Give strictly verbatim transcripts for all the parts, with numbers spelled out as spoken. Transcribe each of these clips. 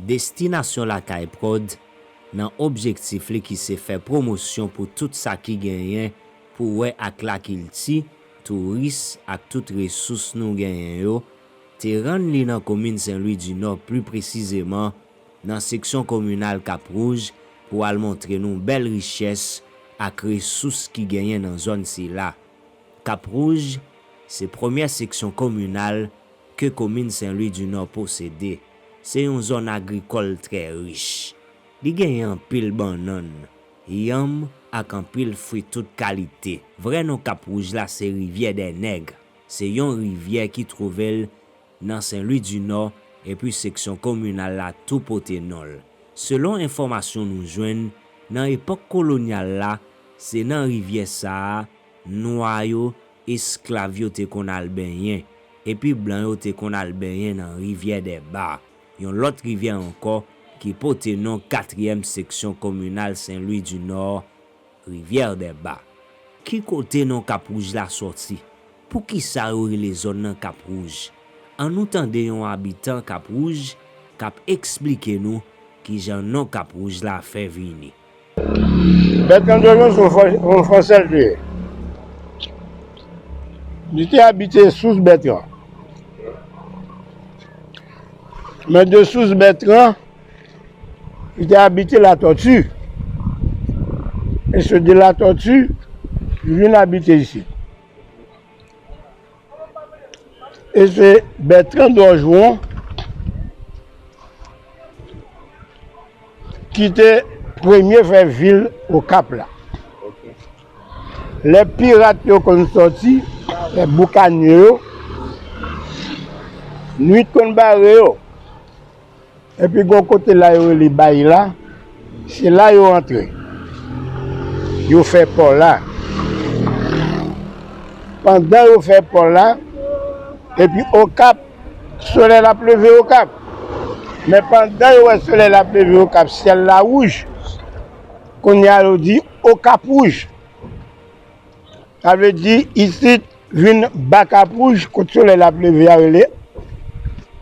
Destinasyon Lakay Prod, nan objektif li ki se fè pwomosyon pou tout sa ki genyen pou wè ak lakilti, touris ak tout resous nou genyen yo, te rann li nan komin Sen Lwi di Nò, pli presizeman nan seksyon kominal Kap Wouj, pou al montre nou bèl richès ak resous ki genyen nan zòn sila. Kap Wouj se premyè seksyon kominal ke komin Sen Lwi di Nò posede. Se yon zòn agrikòl trè rich. Li genyen anpil bannann, yanm ak anpil fwi tout kalite. Vrè non Kap Wouj la se Rivyè dè Nèg. Se yon rivyè ki twouve l nan Sen Lwi di Nò, epi seksyon kominal la tou pote non l. Selon enfòmasyon nou jwenn, nan epòk kolonyal la, se nan rivyè sa a, nwa yo, esklav yo te konn al benyen, epi blan yo te konn al benyen nan Rivyè dè Ba, yon lòt rivyè ankò ki pote non katriyèm seksyon kominal Sen Lwi di Nò, Rivière des Bas. Ki kote non Kap Wouj la sòti? Poukisa yo rele zòn nan Kap Wouj? Ann nou tande yon abitan Kap Wouj k ap eksplike nou kijan non Kap Wouj la fè vini. Bètran Dòjwon se yon Fran-, yon Fransè l te ye. Li te abite Sous Bètran. Men de Sous Bètran, li te abite Latòti. E se de Latòti, li vin abite isit. E se Bètran Dòjwon ki te premye fè vil Okap la. Lè pirat yo konn sòti, lè boukanye yo, nwit konn bare yo. Epi gon kote la yo rele Bay la, se la yo antre. Yo fè pò la. Pandan yo fè pò la, epi Okap, solèy la ap leve Okap. Men pandan yo wè solèy la ap leve Okap, syèl la wouj. Kounye a yo di Okap wouj. Sa vle di isit vin ba Kap Wouj, kot solèy la ap leve a rele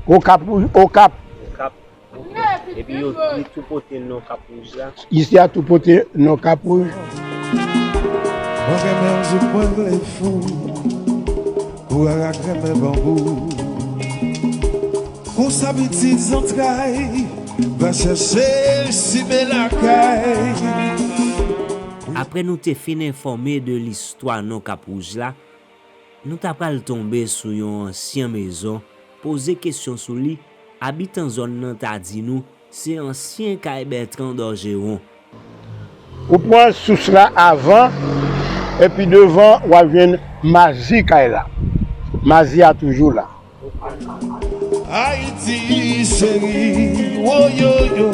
Okap Wouj, Okap. Okap. Epi yo, li tou pote non Kap Wouj la. Isi a tou pote non Kap Wouj. Mwen renmen w, mwen vle fou, kourara renmen banbou. Konsa pitit zantray, va chèche l simen lakay. Apre nou te fin enfòme de listwa non Kap Wouj la, nou ta pral tonbe sou yon ansyen mezon, poze kesyon sou li, abitan zòn nan ta di nou se ansyen kay Bètran Dòjewon. Ou pran sous la avan, epi devan, w ap jwenn mazi kay la. Mazi a toujou la. Ayiti cheri, woyoyo.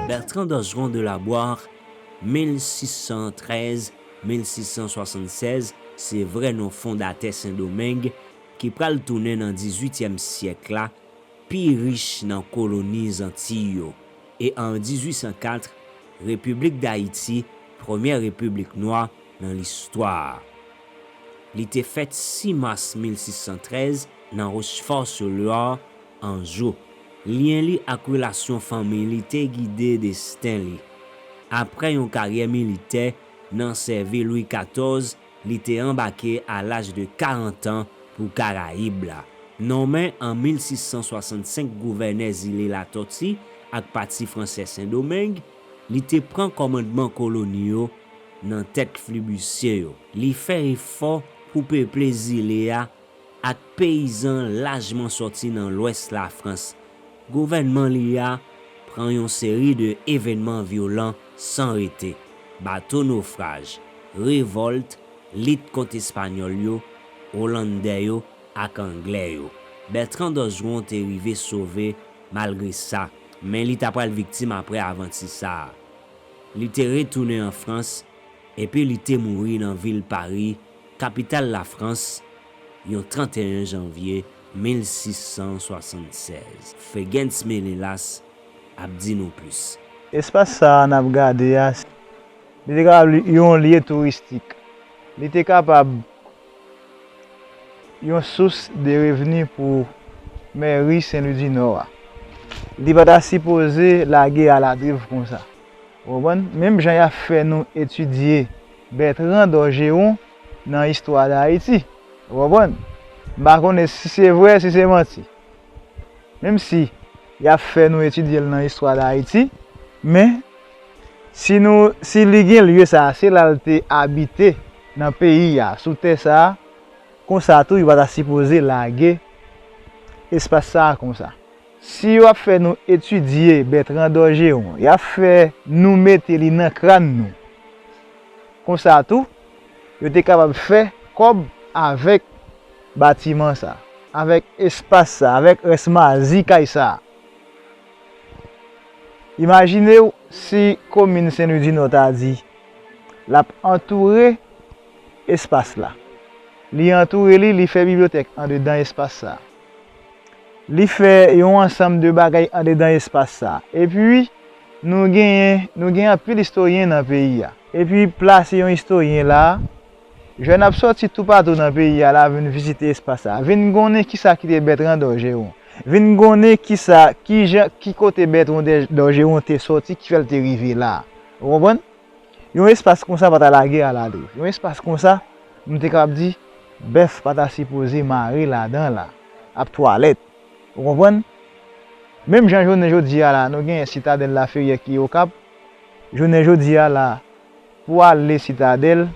Bertrand Dorgeron de Laboire, mil sis san trèz, mil sis san swasannsèz, se vrè non fondatè Sendomeng, ki pral tounen nan dizuityèm syèk la, pi rich nan koloni Zantiy yo, e an dizuit san kat, Repiblik Dayiti, premyè repiblik nwa nan listwa a. Li te fèt sis mas mil sis san trèz nan Rochefort-sur-Loire, Anjou. Lyen li ak relasyon fanmi li te gide desten li. Apre yon karyè militè nan sèvi Lwi katòz, li te anbake a laj de karant an pou Karayib la. Nonmen an mil sis san swasannsenk gouvènè zile Latòti ak pati fransè Sendomeng, li te pran kòmandman koloni yo nan tèt flibisye yo. Li fè efò pou peple zile a ak peyizan lajman sòti nan lwès Lafrans. Gouvènman li a pran yon seri de evènman vyolan san rete, bato nofraj, revòlt, lit kont Espanyòl yo, Olandè yo ak Anglè yo. Bertrand Dorgeron te rive sove malgre sa, men li ta pral viktim apre avanti sa a. Li te retounen an Frans, epi li te mouri nan vil Pari, kapital Lafrans, yon trannteyen janvye mil sis san swasannsèz. Fégens Ménélas ap di nou plis. Espas sa a n ap gade a, li te kapab yon lye touristik. Li te kapab yon sous de revni pou mèri Sen Lwi di Nò a. Li pa ta sipoze lage aladriv konsa. Ou konprann? Menm jan y ap fè nou etidye Bètran Dòjewon nan istwa Dayiti. Ou konprann? M pa konnen si se vre, si se manti. Menm si y ap fè nou etidye l nan istwa Dayiti, men si nou, si li gen lye sa a, se la l te abite nan peyi a, sou tè sa a, konsa tou, yo pa ta sipoze lage espas sa a konsa. Si yo ap fè nou etidye Bètran Dòjewon, y ap fè nou mete li nan kràn nou. Konsa tou, yo te kapab fè kòb avèk batiman sa, avèk espas sa, avèk rès mazi kay sa. Imajine w si komin Sen Lwi di Nò ta di l ap antoure espas la. Li antoure li, li fè bibliyotèk andedan espas sa. Li fè yon ansanm de bagay andedan espas sa. Epi, nou genyen, nou gen anpil istoryen nan peyi a. Epi, plase yon istoryen la, jèn ap sòti toupatou nan peyi a la vin vizite espas sa. Vin konnen kisa ki te Bètran Dòjewon. Vin konnen kisa, ki jan, ki kote Bètran Dè-, Dòjewon te sòti, ki fè l te rive la. Ou konprann? Yon espas konsa pa ta lage aladriv. Yon espas konsa, m te kapab di, bèf pa ta sipoze mare ladan la, ap twalèt. Ou konprann? Menm jan jounen jodi a la, nou gen Sitadèl Laferyè ki Okap. Jounen jodi a la, pou ale Sitadèl,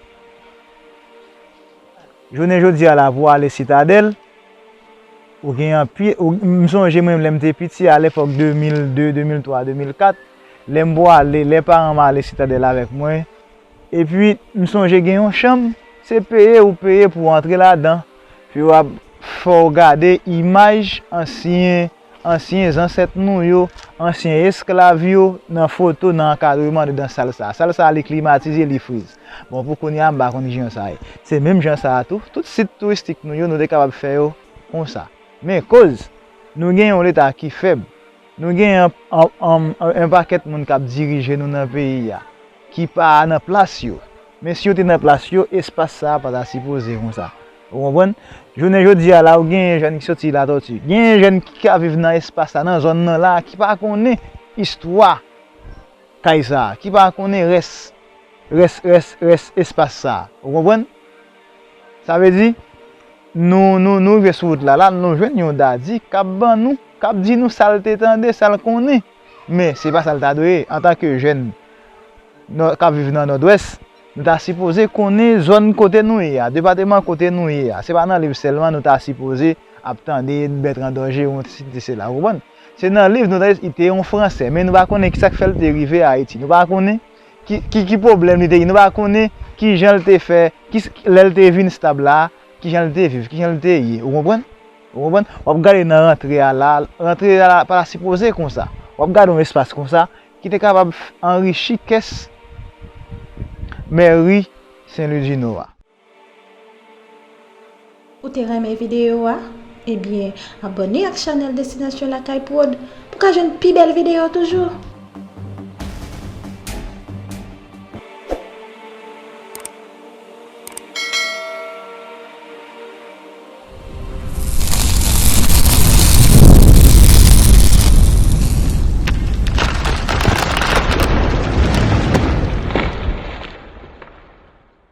jounen jodi a la, pou ale Sitadèl, ou gen anpil, ou, m sonje mwen, lè m te piti, alepòk de mil de, de mil twa, de mil kat, lè m pou ale, lè paran m ale Sitadèl avèk mwen, epi m sonje gen yon chanm, se peye ou peye pou w antre ladan. Epi w ap fè w gade imaj ansyen, ansyen zansèt nou yo, ansyen esklav yo nan foto, nan ankadreman andedan sal sa. Sal sa, li klimatize, li friz. Bon, pou kounye a, m pa konn kijan sa ye. Se menm jan sa a tou, tout sit touristik nou yo, nou te kapab fè yo konsa. Men koz, nou gen yon Leta ki fèb, nou gen yon, yon, yon, yon pakèt moun k ap dirije nou nan peyi a, ki pa nan plas yo. Men si yo te nan plas yo, espas sa a pa ta sipoze konsa. Ou konprann? Jounen jodi a la, ou genyen jèn ki soti Latòti. Genyen jèn ki ka viv nan espas sa, nan zòn nan la, ki pa konnen istwa kay sa, ki pa konnen rès, rès, rès, rès espas sa. Ou konprann? Sa vle di, nou, nou, nou rive sou wout la, la, nou jwenn yon dadi k ap ban nou, k ap di nou sa l te tande, sa l konnen. Men, se pa sa l ta dwe ye. Antanke jèn nò-, k ap viv nan Nòdwès, nou ta sipoze konnen zòn kote nou ye a, depatman kote nou ye a. Se pa nan liv sèlman nou ta sipoze ap tande Bètran Dòjewon, sesi, sela, ou konprann? Se nan liv nou ta li te yon Fransè, men nou pa konnen kisa k fè l te rive Ayiti. Nou pa konnen ki, ki, ki pwoblèm li te gen. Nou pa konnen kijan l te fè, ki, lè l te vin stab la, kijan l te viv, kijan l te ye. Ou konprann? Ou konprann? W ap gade nan rantre a la, rantre a la pa ta sipoze konsa. W ap gade yon espas konsa ki te kapab f-, anrichi kès mèri Sen Lwi di Nò a. Ou te renmen videyo a? Ebyen, abòne ak chanèl Destinasyon Lakay Prod pou w ka jwenn pi bèl videyo toujou.